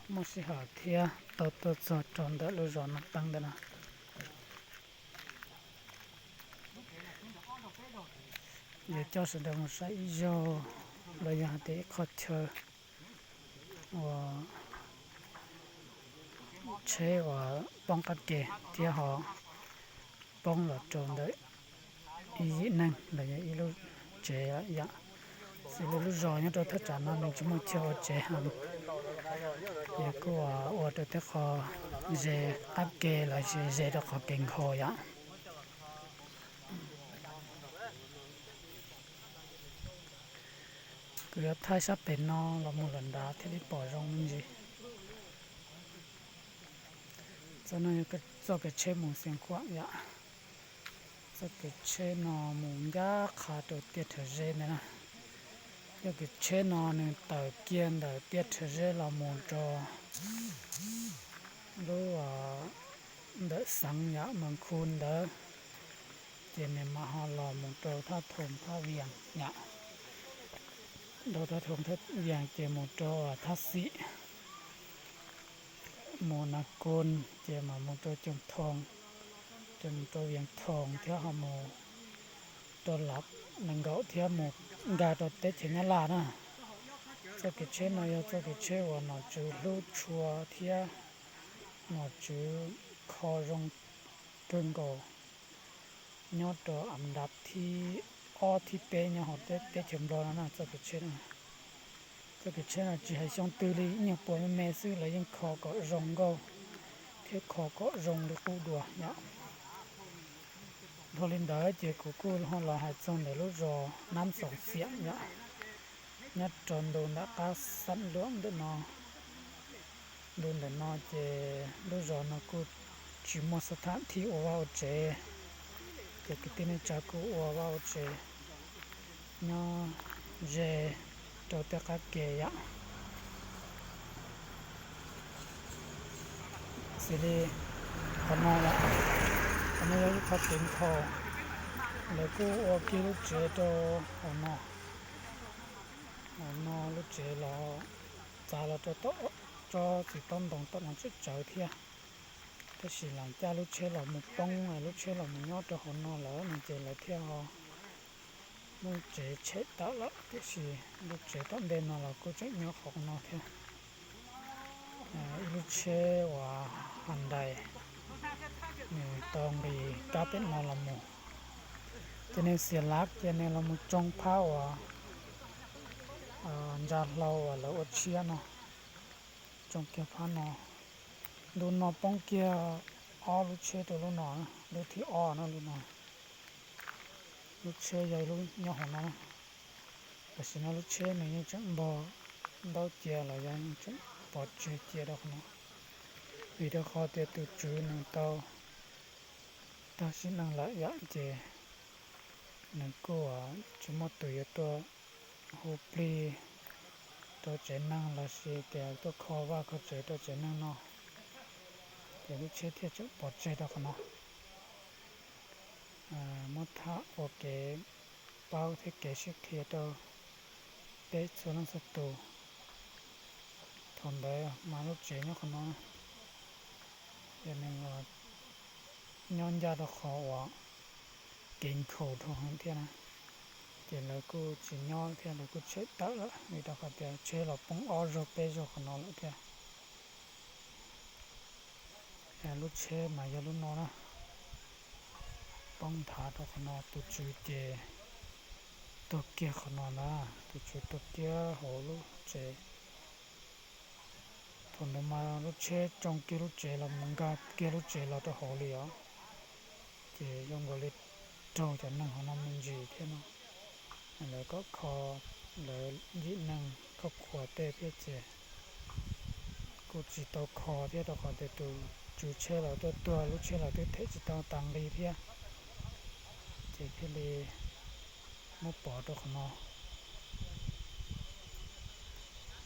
Muaj sij hawm thiab tau tuaj txog rau ntawm lub zos Naj Teeb ntawm no. Yuav coj sawv daws mus saib ib zaug los yog hais tias ib qho chaw uas tsheb uas poob qab ke thiab ho poob los rau ntawm ib yim neeg los yog ib lub tsev yom. Xws li lub zos nyob rau thaj tsam no nws tsis muaj chaw ua tsev heev, yog kuj ua rau tej qho ze qab ke los sis ze rau qhov kev nkhaus yom. Kuv yuav thaij sab pem no los mus lawm nrad thiaj li pom zoo me ntsis. Txoj no yog txoj kev tsheb mus Xeev Khuam yom. Txoj kev tsheb no mus ncaj qha rau tiaj Rhawv Zeb ntawd na. Txoj kev tsheb no nws tawm kiag ntawm tiaj Rhawv Zeb los mus rau lub ntawm xeev yom, Mas Khu ntawd, ces nws mam ho los mus rau Thaj Thoo Thaj Vias yom. Rau Thaj Thoo Thaj Vias ces mus rau Thaj Xim, mus Nas Kos ces mam mus rau Coos Thoo, ces mus rau Vias Thoo thiab ho mus rau Lav nees nkaum thiab mus nkag rau teb chaws Nyab Laj na. Txoj kev tsheb no yog txoj kev tsheb uas nom tswv hlub tshua thiab nom tswv kho zoo kawg nkaus nyob rau am nrab thib ob thib peb nyob hauv teb chaws Nplog no na. Txoj kev tsheb no, txoj kev tsheb no tsis hais xyoo twg li, ib nyuag puas me me xwb los yeej kho kom zoo nkauj thiab kho kom zoo li qub dua yom. Dhau li ntawd ces kuv kuj ho los hais txog ntawm lub zos Nab Xoom Xiam yom, nyob rau ntu ntawm qab Xab Luam ntawm no. Ntu ntawm no ces lub zos no kuj tsis muaj xab tham thib ua vaj ua tsev, ces kwv tij neej tsa kuj ua vaj ua tsev nyob ze rau tej qab ke yom. Xws li qhov no, qhov no yog ib qho kev nkhaus, lawv kuj ua kiag lub tsev rau hauv no. Hauv no lub tsev los txav los rau tom tsob txiv taub ntoos tom no tsawv tsawv thiab. Tab sis lam caj lub tsheb los mus poob, lub tsheb los mus nyob rau hauv no lawm no ces lawv thiaj ho muab tsev tshem tawm lawm, tiam sis lub tsev tom ntej no los kuj tseem nyob qhov no thiab. Ib lub tsheb uas Hyundai, nws tau nqis kab pem no los mus, ces nws xiam lav ces nws los mus tsoo phab uas ntsa hlau uas lawv ua tshiab no, tsoo kiag phab no. Ntu no poob kiag ob lub tsheb rau lub no, lub thib ob no lub no. Lub tsheb yog ib lub nyob hauv no, tam sim no lub tsheb nws yeej tseem npog ntaub cia los yog yeej tseem pov tseg cia rau qhov no, vim rau qhov tias tus tswv nws tau tag sim neej lawm yom, ces nws kuj tsis muaj tus yuav tuaj hu plig rau tsev neeg los sis tias tuaj kho vaj kho tsev rau tsev neeg no, ces lub tsheb thiaj tseem pov tseg rau qhov no. Muab tham ua kev paub thiab kev sib qhia rau peb txhua leej txhua tus. Thaum ntawd mas lub tsev nyob qhov no, ces nws nyob ncaj rau qhov uas kev nkhaus dhau heev thiab na, ces lawv kuj tsis nyob thiab, lawv kuj tshem tawm lawm vim rau qhov tias tsheb los poob ob zaug peb zaug qhov no lawm thiab. Lub tsheb mas yog lub no na, poob nthav rau qhov no, tus tswv ces tuag kiag qhov no ntag, tus tswv tuag kiag hauv lub tsev. Thaum ntawd mas lub tsheb tsoo kiag lub tsev los mus nkag kiag lub tsev los rau hauv li os, ces zoo nkaus li raug cov neeg hauv no me ntsis thiab no. Lawv kom kho, lawv yim neeg khoj khuas tej thiab ces kuj tsis tau kho thiab rau qhov tias tus tswv tsheb los tuaj tuag, lub tsheb los twb them tsis tau tas nqi thiab, ces thiaj li muab pov rau qhov no.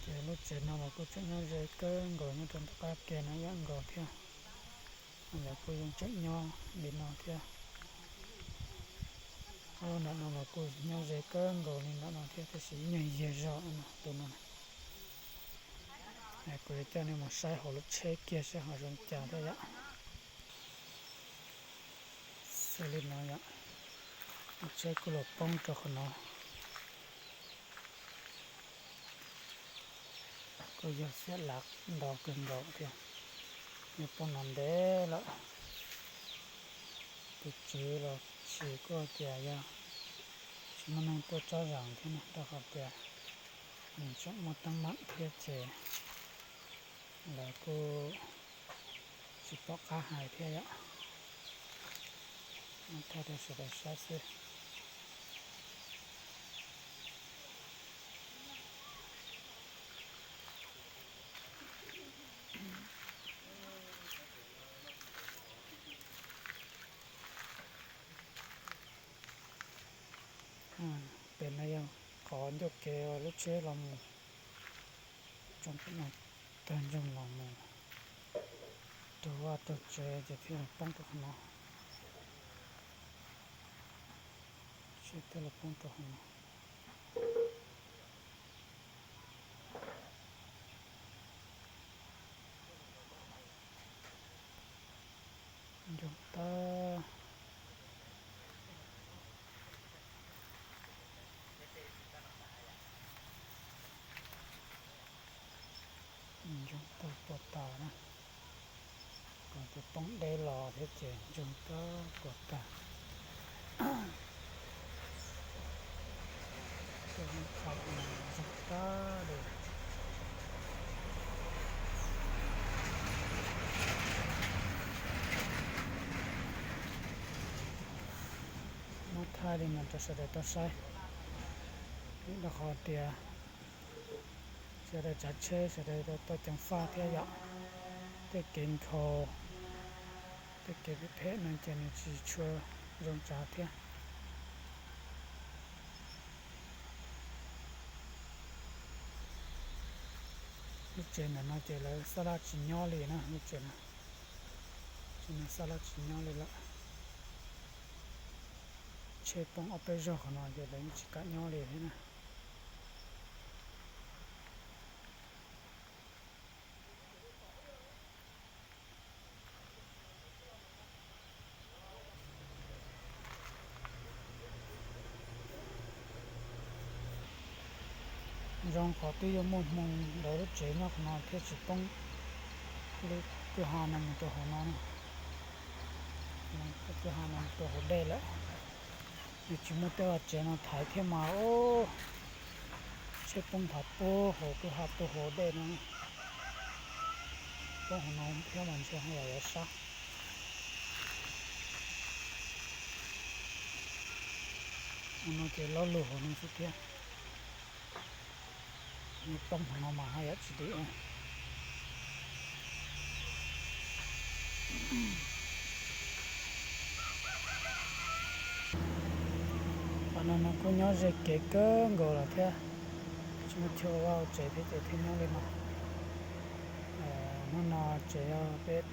Ces lub tsev no los kuj tseem nyob ze kawg nkaus nyob rau ntawm qab ke no ib yam nkaus thiab. Lawv kuj yeej tseem nyob li no thiab. Ob lub nram no los kuj nyob ze kawg nkaus li nram no thiab, tab sis ib nyuag yiag zog no tus no. Kuv yuav coj nej mus saib hauv lub tsheb kiag seb ho zoo cas thiab yom. Xws li no yom, lub tsheb kuj los poob rau qhov no. Kuj yog xiab lav nto kawg nkaus thiab, yuav poob no ntev lawm. Tus tswv los tsis kuj hais tias yog tsis muaj neeg tuaj tsob zeem thiab no, rau qhov tias nws tseem muaj teeb meem thiab ces lawv kuj tsis pom qab hais thiab yom. Muab thaij rau sawv daws saib xwb. Pem no yog qhov ncauj kev uas lub tsheb los mus, tsoo pem no tag ntsoog los mus rau vaj rau tsev ces thiaj los poob rau qhov no. Tsheb thiaj los poob rau qhov no. Ncoo tag, ncoo tag puas tas na. Kom tus poob deb los thiab ces ntsoog tag puas tag. Ntsoog tag li. Muab thaij li no rau sawv daws tau saib, rau qhov tias sawv daws tsav tsheb sawv daws tau ceev faj thiab yom. Tej kev nkhaus, tej kev phem phem no ces nws tsis tshua zoo tsav thiab. Lub tsev ntawm no ces lawv xab laj tsis nyob li na, lub tsev no, tsev no xab laj tsis nyob li lawm. Tsheb poob ob peb zaug qhov no ces lawv yeej tsis kam nyob li thiab na. Zoo qhov twb yuav muaj hmoo ntawd lub tsev nyob qhov no thiaj tsis poob lub kwj ha no mus rau hauv no, kwj ha no mus rau hauv dej lawm. Nws tsis muaj tej vaj tsev no thaiv thiab mas, tsheb poob nthav puag hauv kwj ha puag hauv dej no, poob hauv no thiab mas ntshe ho yam yuav sab. Hauv no ces lob lug hauv no xwb thiab. Nws poob hauv no mas haj yam tsis dim. Qhov no nws kuj nyob ze kev kawg nkaus lawm thiab, tsis muaj chaw ua vaj ua tsev thiab ces thiaj nyob li no. Hnub no tseem yog peb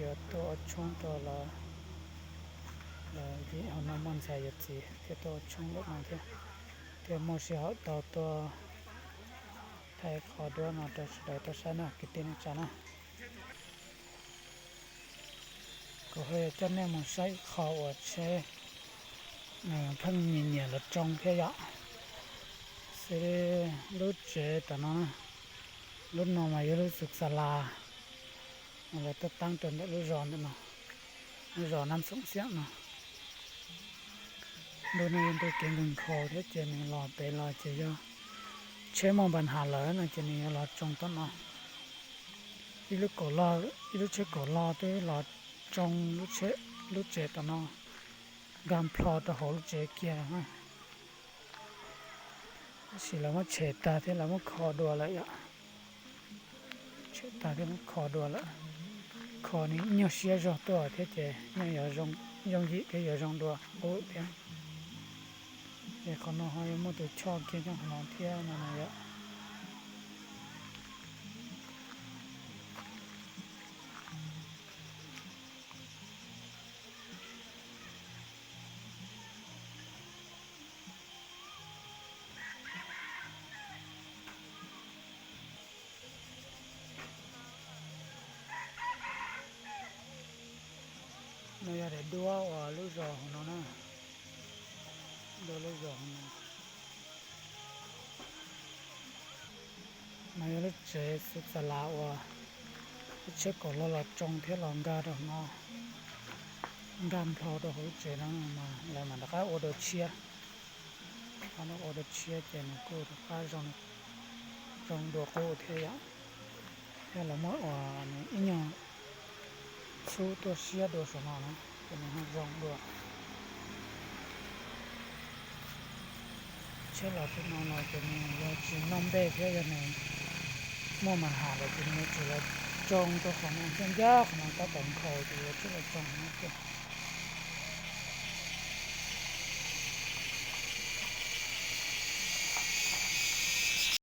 yuav tuaj ua tshoob rau lawv, hauv no muaj ntxhais yuav txiv thiaj tuaj ua tshoob lawm no thiab, thiaj muaj sij hawm tau tuaj thaij qhov duab no rau sawv daws tau saib na kwv tij neej tsa na. Kuv ho yuav coj nej mus saib ib qho uas tsheb pheej nyiam nyiam los tsoo thiab yom. Xws li lub tsev tom no, lub no mas yog lub xus xa las uas lawv tuaj teeb rau ntawm lub zos ntawm no, lub zos Nab Xoom Xiam no. Ntu no yog ntu kev nkhaus nkhaus thiab ces nws los pem los ces yog tsheb muaj npa nham lawm no ces nws yuav los tsoo tom no. Ib lub kaum log, ib lub tsheb kaum log twb los tsoo lub tsev tom no, nkag nplho rau hauv lub tsev kiag. Tab sis lawv muab tshem tag thiab lawv muab kho dua lawm yom. Tshem tag thiab muab kho dua lawm. Kho nws nyuag siab zog tuaj thiab ces yeej yuav yooj yim thiab yuav zoo dua qub thiab. Es qhov no ho yuav muaj tus choj kiag nyob qhov no thiab no na yom. No yog daim duab uas lub zos hauv no na, duab lub zos hauv no. No yog lub tsev xwb xa las uas lub tsheb kaum los los tsoo thiab los nkag rau no, nkag nplho rau hauv lub tsev no mas lawv mam rov qab ua dua tshiab. Qhov no ua dua tshiab ces nws kuj rov qab zoo dua qub thiab yom. Yog lawv muab ua nws ib nyuag txhub tuaj siab dua saum no na, ces nws ho zoo dua. Tsheb los tim no los ces nws yog tsis noj nplej thiab yog nws muaj mas ham lawm ces nws yuav tsum los tsoo rau qhov no, ncaj ncaj qhov no tab tom nkhaus ces yuav tsum los tsoo no thiab.